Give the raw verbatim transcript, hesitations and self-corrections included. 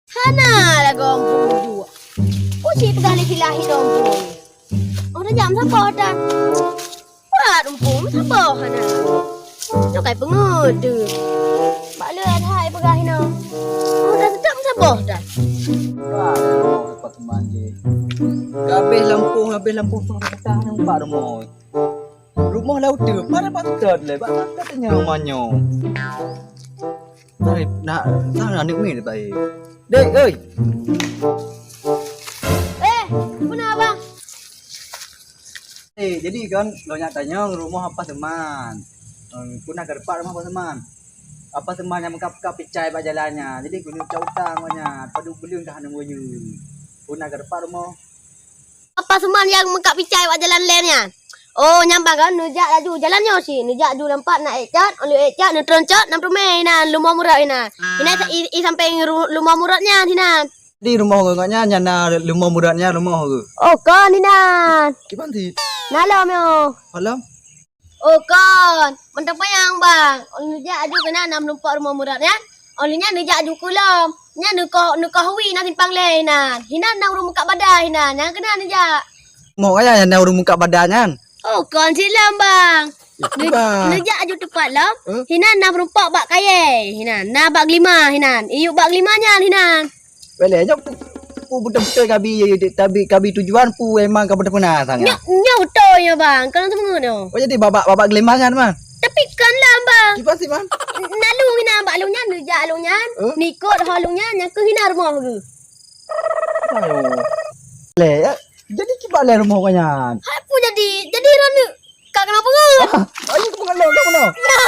Hana lagoe muphom juak. Peue cit peugah lé silah hinoe muphom. Oh, tajak meusaboh tan. Pat muphom meusaboh hana. Nyoe kai peungeut teuh. Bak lé that peugah hinoe. Oh, dah seutôt meusaboh tan. Wah, leupah teuma jih. Gabéh lampôh, gabéh lampôh, soe nyang bak rumoh. Rumoh lam uteuen, padahai bak seutôt lé, bak seutôt nyoe rumoh nyoe. Hai, nak, nak aneuk miet bae. Dek, oi. Eh, peue na, Bang? Eh, jadi kon, lôn jak tanyong rumoh Apa Seman. Eh, peue na ka teupat rumoh Apa Seman? Apa Seman nyang meukab-kab picai bak jalan nyan. Jadi keuneuk cok utang awak nyan, padub buleuen ka hana geuyue. Peue na ka teupat rumoh? Apa Seman nyang meukab picai bak jalan lé nyan? Oh, nyan bang kan, neujak laju jalan nyoe cit, neujak ju lam pat na ék cot, 'oh lheueh ék cot, neutron cot, na peuteumé inan, Lumoh Murot inan. Inan i, i sampéng ru-, Lumoh Murot nyan inan. Di rumoh geuh nyan, nyan na Lumoh Murot nyan rumoh geuh. Oh, kon inan. Kiban cit? Na lom nyoe. Malam? Oh, kon. Mantong panyang, bang. 'Oh lheueh neujak aju keunan na meurumpok Lumoh Murot nyan. 'Oh lheueh nyan neujak aju keu lom. Nyan neukoh, neukoh wie na simpang lé inan. Inan na ureueng meukab bada inan. Nyan keunan neujak. Moh kaya nyang na ureueng meukab bada nyan? Oh, kon cit lom, bang. Ih, bang. Neujak aju teupat lom. Huh? Inan na meurumpok bak kayèe. Inan na bak geulima inan. Iyup bak geulima nyan inan. Wéh lé, nyoe pu-, pu-, beutôi-beutôi kabi, tabi, kabi tujuan pu emang ka beutôi peuna sangat. Nyoe, nyoe beutôi nyoe, bang. Kon seumeungeut nyoe. Oh, jadi babak, babak geulima nyan, bang? Tapi kon lom, bang. Kiban cit, bang? Na lôn inan bak lôn nyan, neujak lôn nyan, huh? Neukot ho lôn nyan, nyan keuh inan rumoh geuh. Ayo. Lé, ya. Jadi kiban lé rumoh geuh nyan? Hai peue jadi? Jadi droeneuh ka keunoe peungeuet. Ah, ayo keunoe, keunoe. Ya.